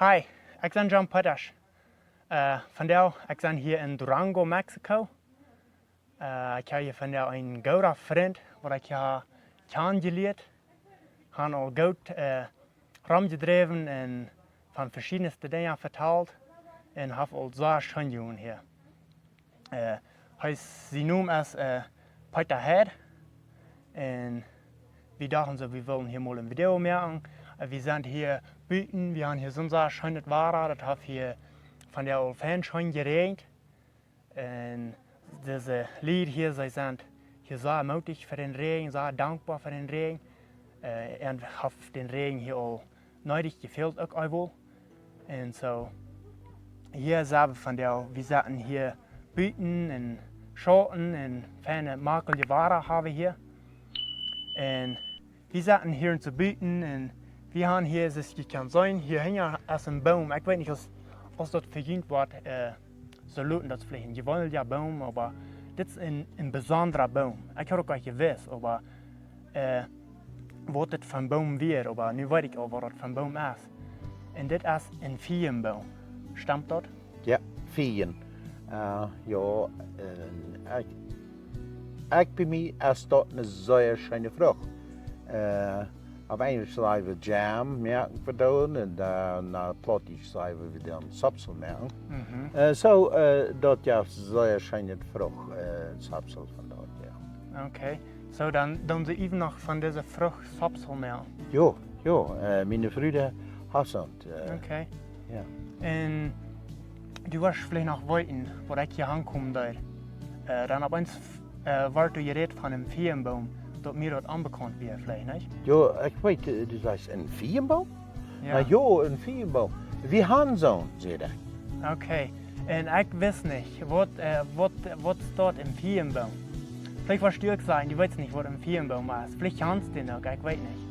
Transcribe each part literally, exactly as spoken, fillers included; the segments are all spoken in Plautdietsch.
Hi, ekj sie John Petasch. Äh, vondoag, ekj sie hia en Durango, Mexiko. Äh, ekj hab hia vondoag eenen gooden Frint, waut ekj hia kjanen jelieet. Hab aul goot, äh, romjedräwen un von veschiedne Dinja vetalt un hab aul sea scheen jehaut hia. Äh, hee es, sien Nomen es, äh, Peter Head. Un wie dochten soo, wie wellen hia mol een Video moaken. Äh, wie sent hia buten, wie haben hia soon sea scheenet Wada, daut haft hia vondoag aul fein scheen jeräajent. Un dise Lied hia, see sent hia sea mootich fa dän Räajen, sea dankboa fa dän Räajen. Äh, un haft dän Räajen hia aul needich jefält uk eewol. Un soo, hia sent wie vondoag, wie sitten hia buten un schauten un feine, makjelje Wada hab wie hia. Un wie sitten hia soo buten un wie haben hia, soo aus jie kjennen seenen, hia hinja es een Boom. Ekj weet nich aus, aus daut fa junt woat, äh, soo looten, daut es veleicht een jeweenelja Boom, oba dit es een, een besondra Boom. Ekj haud uk nich jewist, oba, äh, waut dit fa een Boom wia, oba nu weet ekj aul, waut daut fa een Boom es. Un dit es een Fiejenboom. Stemt daut? Jo, Fiejen. Äh, jo, äh, ekj, ekj, bie mie es daut eene sea scheene Frucht. Äh, opp Enjlisch saj wie jam, jo, wie doonen, un dan, äh, Plautdietsch saj wie, wie doonen Sapsel moaken. Mhm. Äh, soo, äh, daut jo sea scheene Frucht, äh, Sapsel von daut, jo. Okay. Soo, dan, dan doo jie uk noch von dise Frucht Sapsel moaken? Jo, jo, äh, miene Fru dee haft soont, äh, Okay. Jo. Un du woascht veleicht noch weeten, woo ekj hia aunkomen deed. Äh, dan opp eemol, äh, wort doa jerät von een Fiejenboom, daut mie daut onbekaunt wia, veleicht, nich? Jo, ekj weet, äh, du sajchst een Fiejenboom? Jo. Na jo, een Fiejenboom. Wie haben soon, säd ekj. Okay. Un ekj wist nich, waut, äh, waut, waut es daut een Fiejenboom? Veleicht woascht du uk sajen, du weetst nich, waut een Fiejenboom es. Veleicht kjanst du dän uk, ekj weet nich.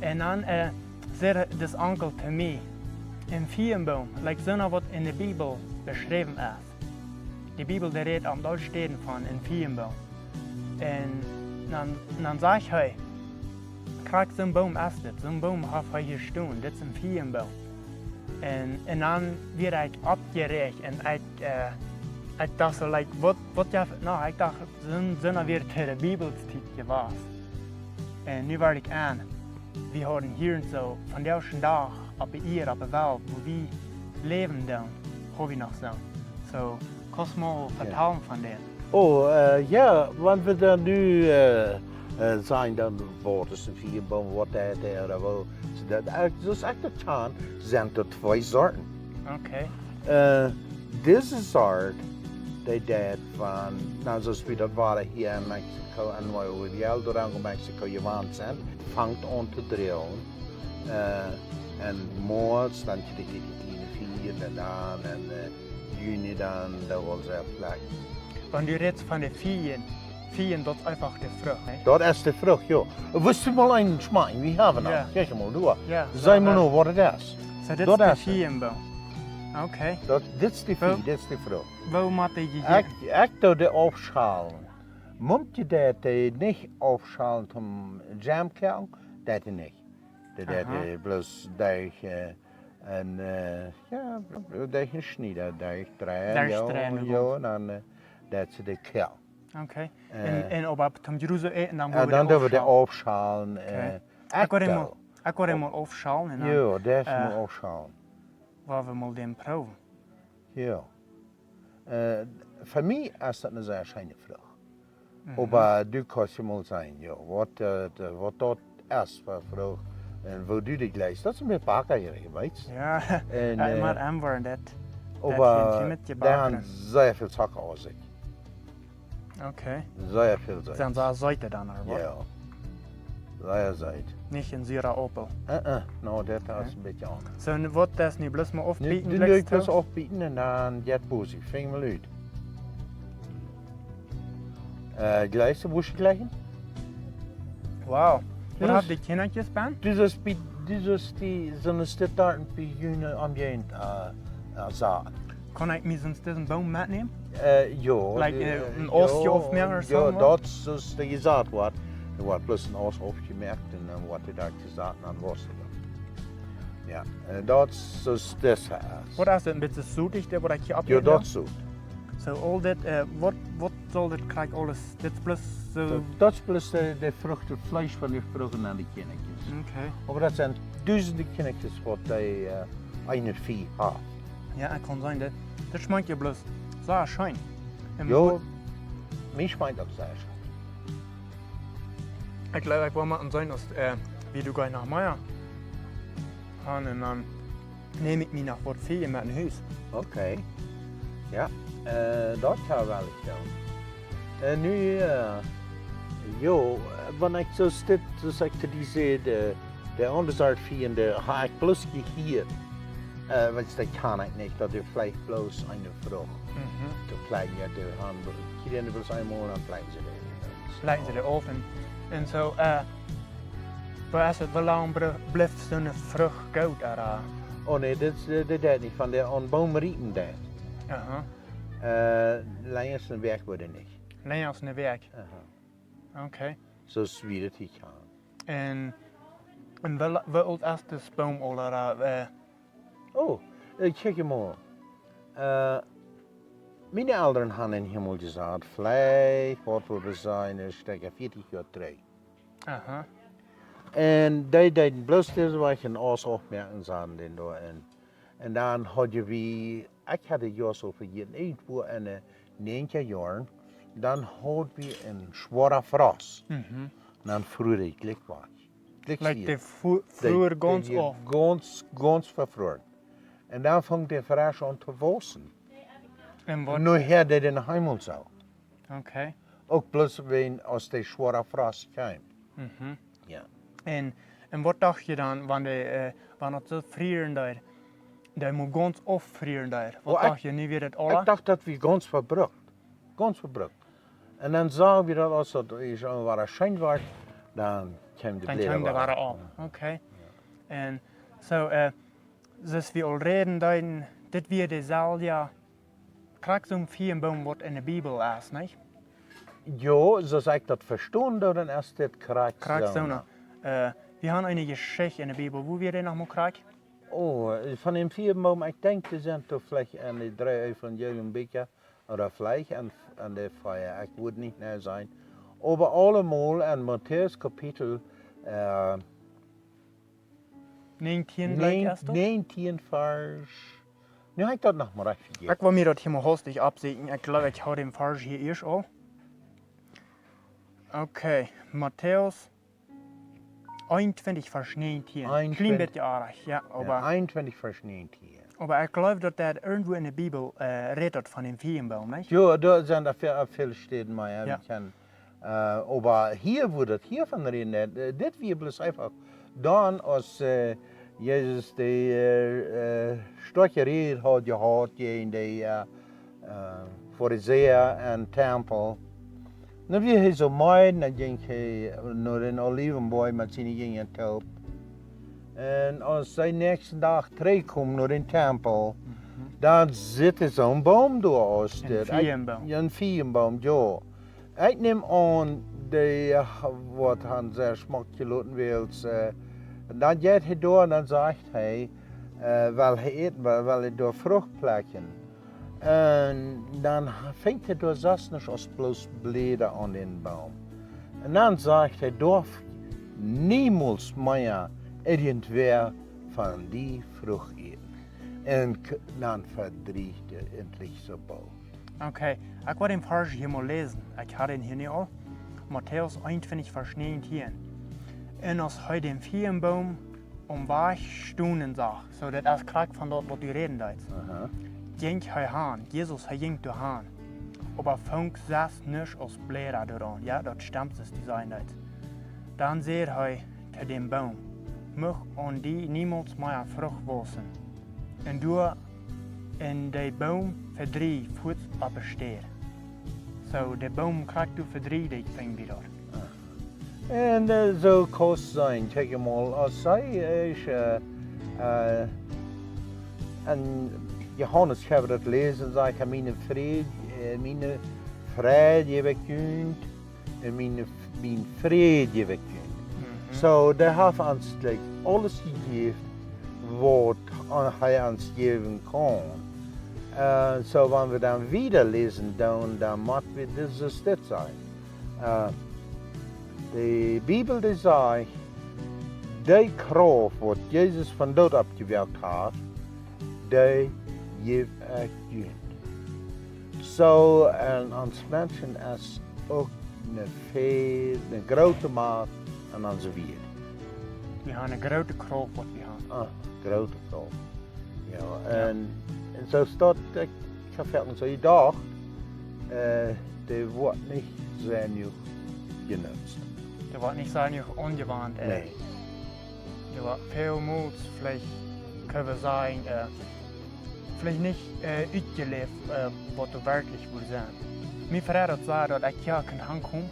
Un dan, äh, säd dis Onkel to mie, een Fiejenboom, like soona waut en de Bibel beschräwen es. De Bibel, dee rät aun aule Städen von een Fiejenboom. Un dan, dan sajcht hee, krakjt soon Boom es dit, soon Boom haft hee hia stonen, dit es een Fiejenboom. Un, un dan wort ekj oppjeräacht un ekj, äh, ekj docht soo, like, waut, waut jo, no, ekj docht, soon, soona wia to de Bibeltiet jewast. Un nu wort ekj aun, wie haben hia soo, vondoag dän Dach, opp de Ieed, opp de Welt, woo wie läwen doonen, hab wie noch soo. Soo, kaust mol Jo. vetalen von dän? Oh, äh, jo, wan wie dan nu, äh, äh, sajen dan, waut es een Fiejenboom, waut deit dee, ooda woo, soo daut, äh, soo aus ekj daut kjan, sent doa twee Sorten. Okay. Äh, dise Sort, dee deit von, na, soo aus wie daut wia hia en Mexiko, en Nuevo Ideal, Durango, Mexiko, jewant sent, fangt aun to droagen. Äh, un Moaz, dan kjricht et de kjliene Fiejen un dan, un, äh, Juni dan, daut woat sea flakj. Wan du rätst von de Fiejen, Fiejen, daut es eefach de Frucht, nich? Daut es de Frucht, jo. Wust du mol eenen schmakjen? Wie haben Jo. eenen. Kjikj mol, du. Jo, Saj mol jo. nu, waut daut es. Soo, dit Daut es de es et. Fiejenboom. Okay. Daut, dit es de Woo Fie-, dit es de Frucht. Woo mott dee jejäten? Ekj, ekj doo dee aufschalen. Muntje deit dee nich aufschalen toom Jam koaken, deit dee nich. Dee deit Aha. dee bloos derch, äh, un, äh, jo, derch een Schnieda, derch dreien, Derch jo, dreien, jo, jo. un dan, äh, deit see dee koaken. Okay. Äh, Un, un oba toom Jerusalem äten, dan un woa wie dan dee doo wie dee aufschalen. Aufschalen, Okay. äh, Ekj woa dee mol, ekj doo. ekj woa dee mol aufschalen un dan, Jo, dee es äh, mol aufschalen. woa wie mol dän proowen. Jo. Äh, fa mie es daut eene sea scheene Frucht. Mhm. Oba du kaust je mol seenen, jo, waut, äh, de, waut daut es fa Frucht un woo du dee jlikjst. Daut es een bät backajerig, weetst? Jo, Un, äh, äh, mol äwent daut, daut oba je een bät dee haben jebackt. sea väl Zocka aun sikj. Okay. Sea väl Seet. Sent see seeta dan, ooda waut? Jo. Sea seet. Nich een sura Aupel. Äh, äh, no, daut es Okay. een bät aundasch. Soo, un waut es nu bloos mol Nu, oppbieten, du jlikjst bloos du? oppbieten un dan jeit bosich. Finj mol ut. Äh, jlikjst du, woo see jlikjen? Wow. Waut Dus haft dee Kjinja bie? Dit es bie, dit es dee, sent Standarten bie june Omjäajent, äh, äh, Sachen. Kaun ekj mie soont disen Boom metnämen? Äh, jo, Like, äh, äh, een Aust jo, aufmoaken ooda jo, soo, daut es, daut es de jesat woat. Doa woat bloos een Aust aufjemoakt un dan woat dee doa jesat un dan woat et dan. Jo, eh, daut es soo aus dit es. Waut es dit, een bät sootich, daut waut ekj hia Jo, oppjäwen daut doo? Soo. Soo, aul dit, eh, waut, waut saul dit krakjt aules, dit es bloos soo Daut, daut es bloos de, de Frucht, daut Fleesch von de Frucht aun de Kjinjakjes. Okay. Oba daut sent dusende Kjinjakjes waut dee, eh, eene Fia haft. Jo, ekj kaun seenen, dit, dit schmakjt je bloos soo scheen. Un Jo, waut mie schmakjt daut soo scheen. Ekj jleew, ekj woa mol seenen aus, eh, wie du gleich noch mea gonen un dan näm ekj mie noch waut Fia met no Hus. Okay. Jo, eh, daut kaun wel ekj doonen. Eh, nu, eh, jo, eh, wan ekj soo dit, soo aus ekj to die säd, eh, de aundre Sort Fia, dee ha ekj bloos jehieet. Eh, wiels dee kaun ekj nich, daut es veleicht bloos eene Frucht. Mhm. To plekjen, jo, dee han, kjrieen bloos eemol un dan plekjen see dee. Plekjen see dee auf un, un soo, eh, woo es et, woo lang br-, blift soone Frucht goot, ooda? Oh nä, dit, dit, dit deit nich, wan dee aum Boom riepen deit. Aha. Eh, lenja aus eene Wäakj woat dee nich. Lenja aus eene Wäakj? Aha. Okay. Soo aus wie daut hia gonen. Un, un woo, woo oolt es dis Boom aul, ooda, eh? Oh, eh, kjikj mol. Eh, miene Elren han en Himmel jesat, veleicht, waut wie seenen, een Stekj vieetich Joa trigj. Aha. Un dee deeden bloos dise Wäakj een Aust aufmoaken un saten dän doa en. Un dan hauden wie, ekj haud daut Joa soo vejäten, irjentwoo en de näajentja Joaren, dan hauden wie een schwoaren Frost. Mhm. Un dan fruach dee jlikj wajch. Jlikj Like wajch. Dee fu-, Dee, fruach dee gaunz wia auf. Gaunz, gaunz vefroaren. Un dan funk dee fresch aun to wausen. Un waut? Nu hia dee dän Himmel soo. Okay. Uk bloos wan aus dee schwoare Frost kjeem. Mhm. Jo. Un, un waut docht jie dan, wan dee, eh, wan daut soo frieren deed? Dee mott gaunz auffrieren deed. Waut Oh, ekj, docht jie, nu wia daut aula? Ekj docht daut wia gaunz vebrukt. Gaunz vebrukt. Un dan sagen wie daut, aus daut ieescht wada scheen wort, dan kjeem de Dan Bläda kjeem dee wada wada. Auf. Jo. Okay. Jo. Un soo, eh, soo aus wie aul räden deeden, dit wia deeselwja Krakjt soon Fiaboom waut en de Bibel es, nich? Jo, soo aus ekj daut vestonen doo, dan es dit krakjt Krakjt soon. Soon. Eh, wie han eene Jeschicht en de Bibel. Woo wia dee noch mol krakjt? Oh, von dän Fiaboom, ekj denkj, dee sent doch veleicht en de dree Evanjelienbieekja, ooda veleicht en, en de vea, ekj wudd nich nau sennen. Oba aulemol en Matäus Kapitel, eh, Näajentieen, jleew ekj, es daut? Näajentieen Varsch. Nu ha ekj daut noch mol rajcht vejäten. Ekj well mie daut hia mol hastich oppsieekjen. Ekj jleew, ekj ha dän Varsch hia ieescht aul. Okay, Matäus eenuntwintich, Varsch näajentieen. Eenuntwintich. Kjlien bät oajch, jo, Jo, oba eenuntwintich, Varsch näajentieen. Oba ekj jleew, daut daut irjentwoo en de Bibel, eh, rät daut von dän Fiaboom, nich? Jo, doa sent väl, väl Städen, oba jo, Jo. wie kjennen Eh, oba hia woat daut hia von räden, eh, dit wia bloos eefach dan aus, eh, Jesus dee, eh, eh, stoakje Räd haud jehaut jäajen de, eh, eh, Farisäa en Tempel. Dan wia hee soo meed, dan jinkj hee no dän Olivenboajch met siene Jinja toop. Un aus see näakjsten Dach trigjkjeemen no dän Tempel, Mhm. dan sitt hee soon Boom doa aus Een dit. Fiaboom. Jo, een Fiaboom, jo. Ekj näm aun, dee, eh, waut han sea schmock jeloten, wiels, eh, dan jeit hee doa un dan sajcht hee, eh, well hee äten, well, well hee doa Frucht plekjen. Un dan finjt hee doa sest nuscht aus bloos Bläda aun dän Boom. Un dan sajcht hee: Doaf niemols mea irjentwäa von die Frucht äten. Un k-, dan vedrieecht hee endlich soo boolt. Okay, ekj well dän Varsch hia mol läsen. Ekj ha dän hia nu aul. Matäus eenuntwintich, Varsch näajentieen. Un aus hee dän Fiaboom aum Wajch stonen sach, soo daut es krakjt von daut, waut du räden deetst, Aha. jinkj hee han, Jesus, hee jinkj doa han. Oba funk sest nuscht aus Bläda doaraun. Jo, daut stemt, soo aus du sajen deetst. Dan säd hee to dän Boom: Mucht aun die niemols mea Frucht wausen. Un doa, un de Boom vedrieecht fuaz oppe Städ. Soo, de Boom krakjt doa vedrieecht, ekj finj, wia daut. Un, eh, soo kaust sennen, kjikj mol, aus see es, eh, eh, en Johanes, ekj hab daut jeläsen, sajcht hee: Miene Fräd, eh, miene Fräd jäw ekj junt, un miene, mienen Fräd jäw ekj junt. Mhm. Soo, dee haft ons jlikj aules jejäft, waut hee ons jäwen kaun. Äh, soo, wan wie dan wieda läsen doonen, dan mott wie dit soo dit sennen. Äh, de Bibel, dee sajcht, dee Krauft, waut Jesus von doot oppjewakjt haft, dee jeef ekj junt. Soo, en ons Menschen es uk ne väl, ne groote Macht aun onse Welt. Wie haben ne groote Krauft, waut wie haben. Ah, groote Krauft. Jo, jo. En, en soo steit, ekj, ekj hab foaken soo jedocht, äh, dee woat nich soo jenuach jenutzt. Dee woat nich soo jenuach aunjewant, äh. Nä. Dee woat välmols veleicht, kjenn wie sajen, äh, veleicht nich, äh, utjeläft, äh, waut doa werkjlich wudd sennen. Mie freit daut sea, daut ekj hia kaun aunkomen,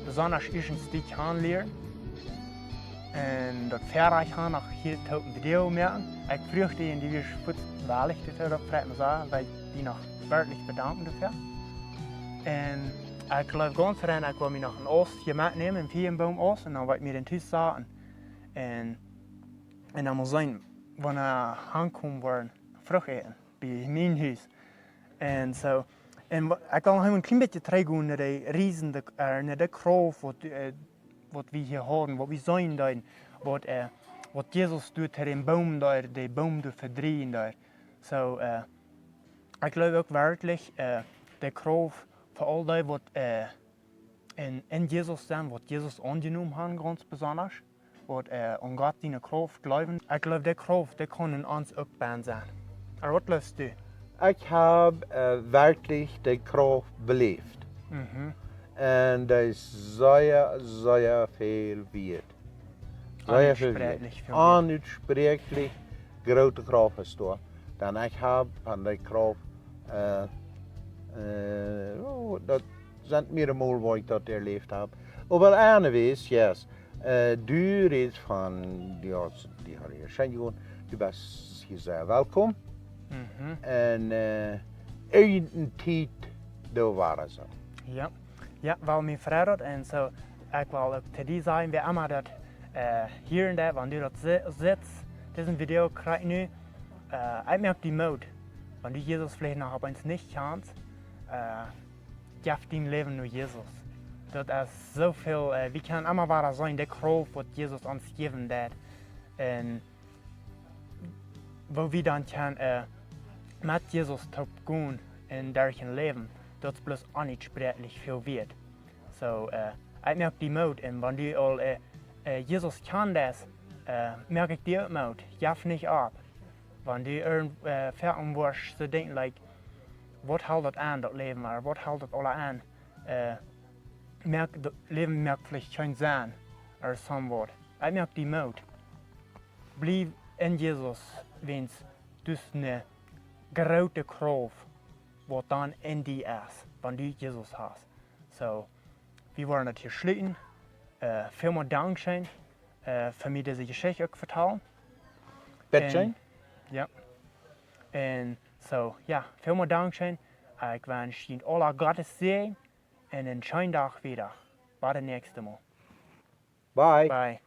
besonda ieeschtens dit kjanen lieren. En daut Fäadich han noch hia toop een Video moaken. Ekj fruach die, en dee wia fuaz wellich, dit to doonen, freit mie sea, well ekj die noch werkjlich bedanken doafäa. En ekj jleew gaunz rein, ekj well mie noch een Aust hia metnämen, een Fiejeboom Aust, en dan well ekj mie dän tus saten. En, en dan mol seenen, wan wie aunkomen woaren, Frucht äten, bie mien Hus. En soo, en wa-, ekj well noch een kjlien bät trigj gonen no de Riesen, de, äh, no de Krauft, waut, äh, waut wie hia hauden, waut wie seenen deeden, waut, äh, waut Jesus deed, dee dän Boom doa, dän Boom doa vedrieejen deed. Soo, äh, ekj jleew uk werkjlich, äh, de Krauft fa aul dee, waut, äh, en, en Jesus sent, waut Jesus aunjenomen haben, gaunz besonda, waut, äh, aun Gott siene Krauft jleewen. Ekj jleew, de Krauft, dee kaun en ons uk bennen sennen. Oba waut jleefst du? Ekj hab, äh, werkjlich de Krauft beläft. Mhm. En dee es sea, sea väl wieet. Sea väl wieet. Onutspräakjlich väl wieet. Onutspräakjlich groote Krauft es doa. Dan ekj hab von de Krauft, äh, äh, oh, daut sent mea mol, woo ekj daut beläft hab. Oba anyways, yes. Äh, du rätst von, du hast, du hast hia scheen jegonen. Du best hia sea welkom. Mhm. En, äh, irjent Tiet, doa woaren see. Jo. Jo, well mie freit daut. En soo, ekj well uk to die sajen, wäa emma daut, äh, hieren deit, wan du daut si-, sitst, disen Video kjrichst nu, äh, ekj moak die Moot. Wan du Jesus veleicht noch opp eemol nich kjanst, äh, jeff dien Läwen no Jesus. Daut es soo väl, äh, wie kjennen emma wada seenen, de Krauft, waut Jesus ons jäwen deit. En woo wie dan kjennen, äh, met Jesus toop gonen en derch daut Läwen. Daut es bloos onutspräakjlich väl wieet. Soo, äh, ekj moak die Moot. En wan du aul, äh, äh, Jesus kjanst, äh, moak ekj die uk Moot. Jeff nich opp. Wan du irjent, äh, foaken woascht soo denkjen, like, waut helt daut aun, daut Läwen, ooda waut helt daut aula aun? Äh, moak, daut Läwen moakt veleicht kjeen Senn, ooda somewhat. Ekj moak die Moot. Bliew en Jesus, wiels daut es ne groote Krauft, waut dan en die es, wan du Jesus hast. Soo, wie woaren daut hia schluten. Äh, välmol Dankscheen, äh, fa mie dise Jeschicht uk vetalen. Bitteschön. En, jo. En soo, jo, välmol Dankscheen. Ekj wensch junt aula Gott sienen Säajen en eenen scheenen Dach wieda. Bat daut näakjste Mol. Bye. Bye.